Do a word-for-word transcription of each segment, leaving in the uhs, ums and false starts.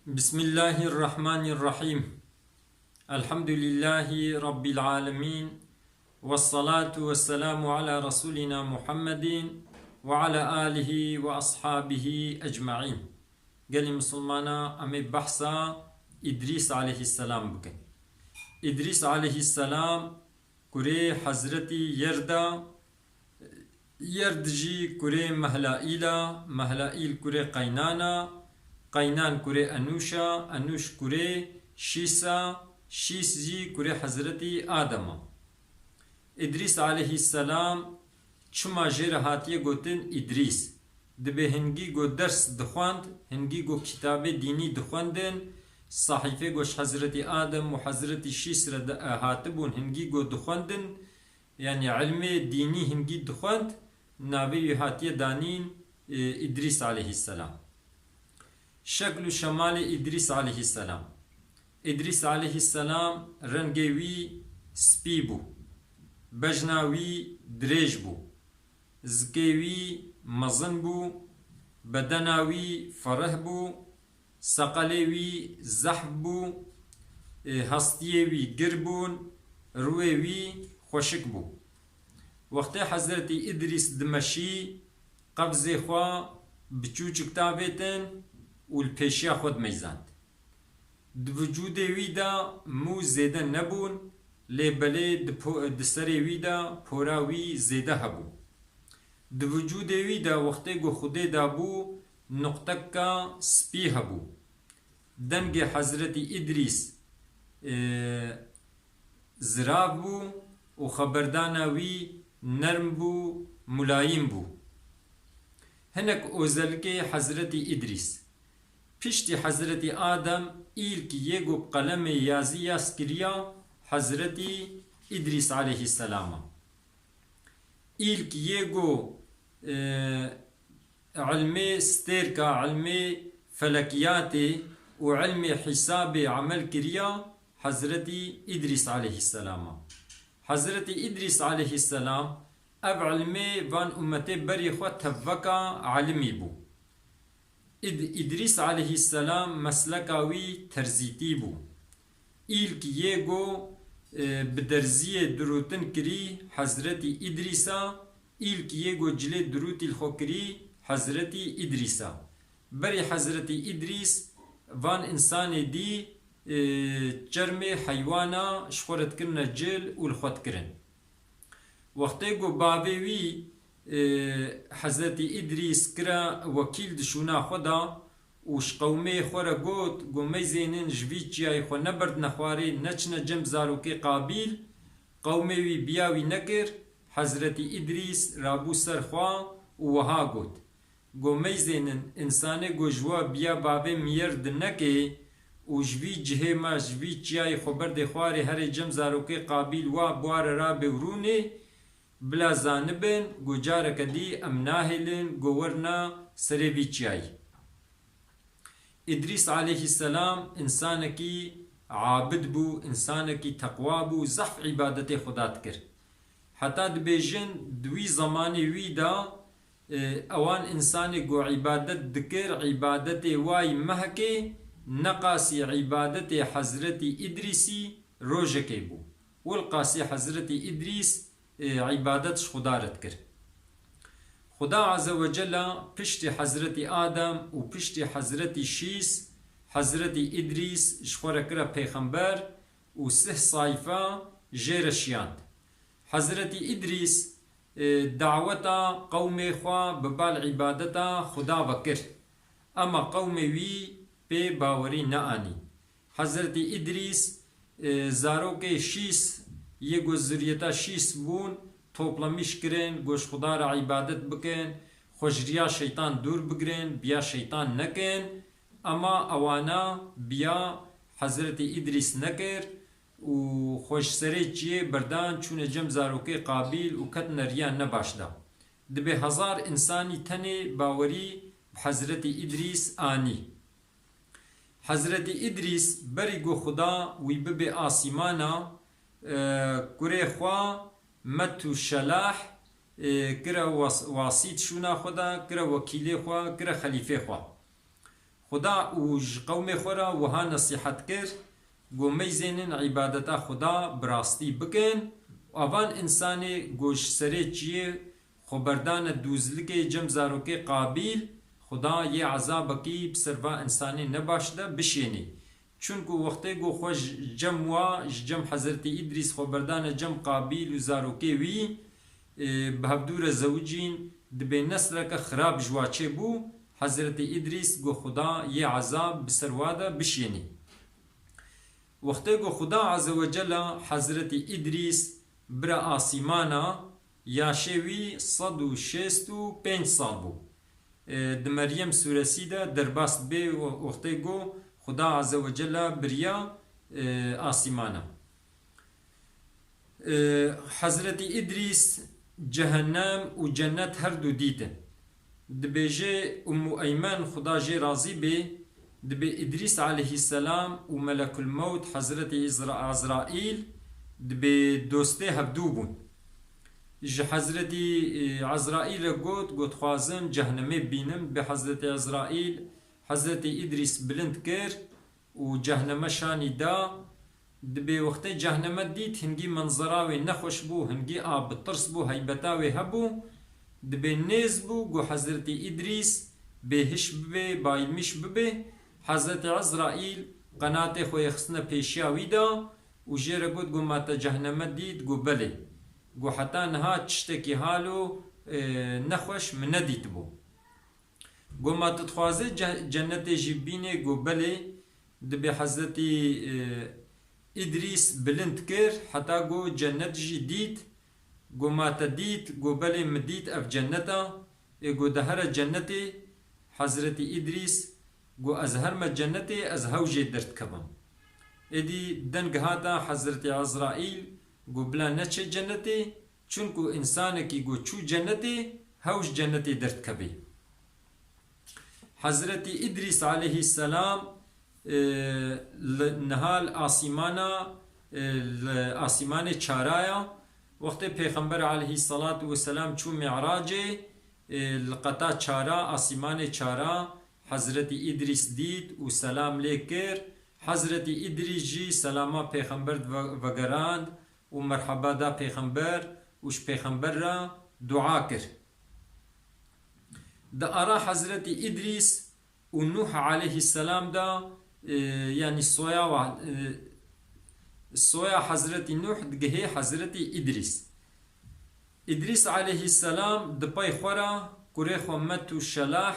Bismillahirrahmanirrahim. Elhamdülillahi Rabbil alemin. Vessalatu vesselamu ala Resulina Muhammedin ve ala alihi ve ashabihi ecmaîn. Gelî Misilmana, em ê behsa Îdrîs aleyhisselam bikin. Îdrîs aleyhisselam kurê Hezretî Yerda, Yerd jî kurê Mehlaîl a, Mehlaîl kurê Qeynan a, Qeynan kurê Enûş a, Enûş kurê Şîs a, Şîs jî kurê Hezretî Adem a. Îdrîs aleyhisselam çima jê re hatiye gotin Îdrîs? Dibê hingî ku ders dixwend, hingî ku kitabê dînî dixwendin, sahîfê ku ji Hezretî Adem û Hezretî Şîs re de, e, hatibûn, hingî ku dixwendin, yanî ilmê dînî hingî dixwend, navê wî hatiye danîn, e, Îdrîs aleyhisselam. Şekl û şemalê Îdrîs aleyhisselam. Îdrîs aleyhisselam rengê wî spî bû. Bejna wî dirêj bû. Zikê wî mezin bû. Bedena wî ferih bû. Seqelê wî zehf bû. Ê, hestiyê wî gir bûn. Rûyê wî xweşik bû. Wextê Hezretî Îdrîs dimeşî, qevzê xwe bi çûçik davêtin û li pêşiya xwe dimeyzand. Di vicûdê wî de mû zêde nebûn, lê belê di po-, di serê wî de pora wî zêde hebû. Di vicûdê wî de wextê ku Xwedê dabû, nuqteka spî hebû. Dengê Hezretî Îdrîs, e, zirav bû û xeberdana wî nerm bû, mulayîm bû. Hinek ozelikê Hezretî Îdrîs. Piştî Hezretî Adem îlk yê ku bi qelemê yazî yaz kiriya Hezretî Îdrîs aleyhisselam a. Îlk yê ku, e, ilmê stêrka, ilmê felekiyatê û ilmê hîsabê emel kiriya Hezretî Îdrîs aleyhisselam a. Hezretî Îdrîs aleyhisselam ev ilmê van ummetê berî xwe tevveka alimî bû. Îd-, Îdrîs aleyhisselam mesleka wî terzîtî bû. Îlk yê go, e, bi derziyê dirûtin kirî Hezretî Îdrîs a, îlk yê go cilê dirûtî li xwe kirî Hezretî Îdrîs a. Berî Hezretî Îdrîs van însanê dî, e, çermê heywana ji xwe re dikirine cil û li xwe dikirin. Wextê ku bavê wî, e, Hezretî Îdrîs kire wekîl di şûna xwe de û ji qewmê xwe re got, ku meyzênin ji vî çiyayê xwe neberdine xwarê, neçine cem zarokê Qabîl, qewmê wî biya wî nekir, Hezretî Îdrîs rabû ser xwe û wiha got, Go meyzênin, însanê go ji we biya bavê miyêr dinekê û ji vî cihê me, ji vî çiyayê xwe berdê xwarê herê cem zarokê Qabîl wa bi wa re rabê û rûnê, bila zanibin, go careke dî em nahêlin, go werna serê vî çiyayî. Îdrîs aleyhisselam însanekî abid bû, însanekî teqwa bû, zehf îbadetê Xuda dikir. Heta dibêjin, di wî zemanê wî de, e, ewan însanê ku îbadet dikir, îbadetê wayî mehekê, neqasî îbadetê Hezretî Îdrîsî rojekê bû. Wilqasî Hezretî Îdrîs, e, îbadet ji Xuda re dikir. Xuda Azze ve Cella piştî Hezretî Adem û piştî Hezretî Şîs, Hezretî Îdrîs ji xwe re kire pêxember û sih sayfa jê re şiyand. Hezretî Îdrîs, e, daweta qewmê xwe bi bal îbadeta Xuda ve kir. Ema qewmê wî pê bawerî neanî. Hezretî Îdrîs, e, zarokê Şîs, yê ku zuriyeta Şîs bûn, toplemîş kirin, ku ji Xuda re îbadet bikin, xwe ji riya şeytan dûr bigirin, biya şeytan nekin. Ema ewana biya Hezretî Îdrîs nekir û xwe ji serê çiyê berdan, çûne cem zarokê Qabîl û ketine riya nebaş de. Dibê hezar însanî tenê bawerî bi Hezretî Îdrîs anî. Hezretî Îdrîs berî ku Xuda wî bibê asîmana, e, kurê xwe Metûşelah, e, kire was-, wasît şûna xwe de, kire wekîlê xwe, kire xelîfê xwe. Xuda û ji qewmê xwe re wiha nesîhet kir, got, meyzênin îbadeta Xuda bi rastî bikin. Û evan însanê got, ji serê çiyê xwe berdane dûzlikê cem zarokê Qabîl, Xuda yê ezabekî bi ser va însanê nebaş de bişênê. Çunku wextê ku xwe ji cem wa, ji cem Hezretî Îdrîs xwe berdane cem Qabîl û zarokê wî, e, bi hevdû re zewicîn, dibê nesleke xirab ji wa çêbû, Hezretî Îdrîs got, Xuda yê ezab bi ser wa de bişênê. Wextê ku Xuda Azze ve Cella Hezretî Îdrîs bire asîmana, yaşê wî sed û şêst û pênc sal bû. E, di Meryem sûresî de derbas dibe, we-, wextê ku Xuda Azze ve Cella biriya, e, asîmana. E, Hezretî Îdrîs cehennem û cennet her du dîtin. Dibêje Ummu Eymen, Xuda jê razî bê, dibê Îdrîs aleyhisselam û Melekul Mewt Hezretî Îzra-, Azraîl dibê dostê hevdû bûn. Ji Hezretî, e, Ezraîl re got, got, dixwazim cehnemê bibînim. Dibê Hezretî Ezraîl Hezretî Îdrîs bilind kir û cehneme şanî da. Dibê wextê cehneme dît, hingî menzera wê nexweş bû, hingî a bi tirs bû, heybeta wê hebû. Dibê nêz bû, got, Hezretî Îdrîs bêhiş bibe, bayilmîş bibe. Hezretî Ezraîl qenatê xwe yê xistine pêşiya wî da û jê re got, got, ma te cehneme dît? Got, belê. Got, heta niha tiştekî halo, e, nexweş min nedîtibû. Got, ma tu dixwazî ce-, cennetê jî bînî? Got, belê. Dibê Hezretî, e, Îdrîs bilind kir, heta got cennet jî dît. Got, ma te dît? Got, belê, min dît, ev cennet a. Ê got, de here cennetê. Hezretî Îdrîs got, ez herme cennetê, ez hew jê derdikevim. Êdî deng hata Hezretî Ezraîl, got, bila neçe cennetê, çunku însanekî got çû cennetê, hew ji cennetê derdikevê. Hezretî Îdrîs aleyhisselam, e, li, niha li asîmana, e, li asîmanê çara ya. Wextê Pêxember aleyhisselatu vesselam çû Mi'racê, e, li qeta çara, asîmanê çara, Hezretî Îdrîs dît û selam lê kir. Hezretî Îdrîs jî selama Pêxember ve-, vegerand û merheba da Pêxember û ji Pêxember re dua kir. Di ara Hezretî Îdrîs û Nuh aleyhisselam de, e, yanî soya wa, e, soya Hezretî Nuh digihê Hezretî Îdrîs. Îdrîs aleyhisselam di pey xwe re kurê xwe Metû Şelah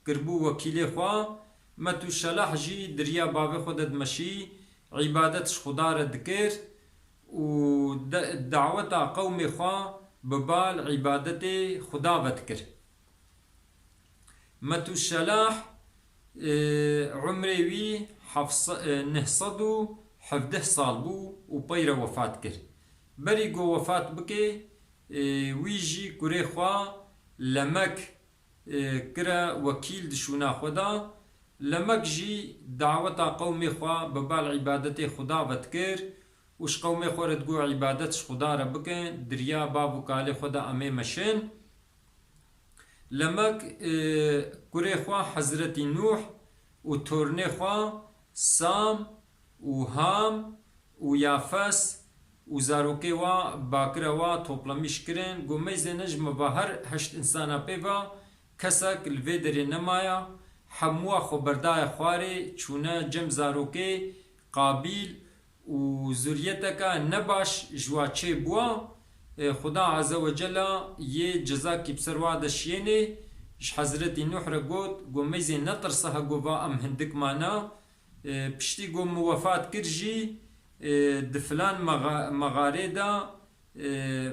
kiribû wekîlê xwe. Metû Şelah jî di riya bavê xwe de dimeşî, îbadet ji Xuda re dikir û de-, daweta qewmê xwe bi bal îbadetê Xuda ve dikir. Metû Şelah, e, umrê wî heft sed, e, neh sed û hevdeh sal bû û pey re wefat kir. Berî ku wefat bike, e, wî jî kurê xwe Lemek, e, kire wekîl di şûna xwe de. Lemek jî daweta qewmê xwe bi bal îbadetê Xuda ve dikir û ji qewmê xwe re digot, îbadet ji Xuda re bikin, di riya bav û kalê xwe de em ê meşin. Lemek, e, kurê xwe Hezretî Nûh û tornê xwe Sam û Ham û Yafes û zarokê wa bakire wa toplemîş kirin. Got, meyzêne ji me ve her heşt însana pê ve kesek li vê derê nemaya. Hemûya xwe berdaye xwarê, çûne cem zarokê Qabîl û zuriyeteke nebaş ji wa çê bûa. E, Xuda Azze ve Cella yê cezakî bi ser wa de şiyênê, ji Hezretî Nuh re got, got, meyzê netirse, he got, va em hindik mana. E, piştî got, min wefat kir jî, e, di filan mexa-, mexarê de, e,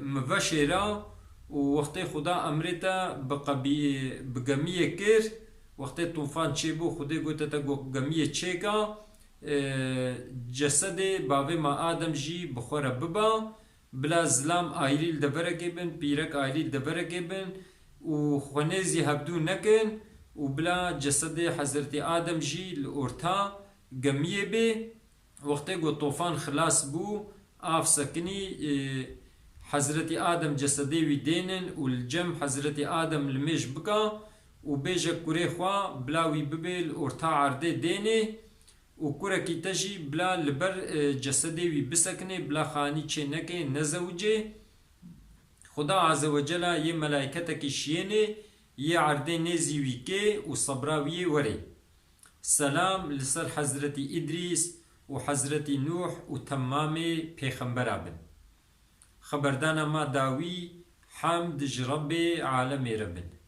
min veşêra û wextê Xuda emrê te bi qebî-, bi gemiyê kir, wextê tufan çêbû, Xwedê gote te got gemiyê çêka, e, cesedê bavê me Adem jî bi xwe re biba, bila zilam ayrî li deverekê bin, pîrek ayrî li deverekê bin û xwenê zî hevdû nekin û bila cesedê Hezretî Adem jî li orta gemiyê bê. Wextê ku tofan xilas bû, av sekinî, e, Hezretî Adem cesedê wî dênin û li cem Hezretî Adem limêj bika û bêje kurê xwe bila wî bibê li orta erdê dênê û kurekî te jî bila li ber, e, cesedê wî bisekinê, bila xanî çê nekê, nezewicê. Xuda Azze ve Cela yê melaîketekî şiyênê yê erdê nêzî wî kê û sebra wî yê werê. Selam li ser Hezretî Îdrîs û Hezretî Nûh û temamê pêxembera bin. Xeberdana ma dawî, hemd ji Rebbê alemê re bin.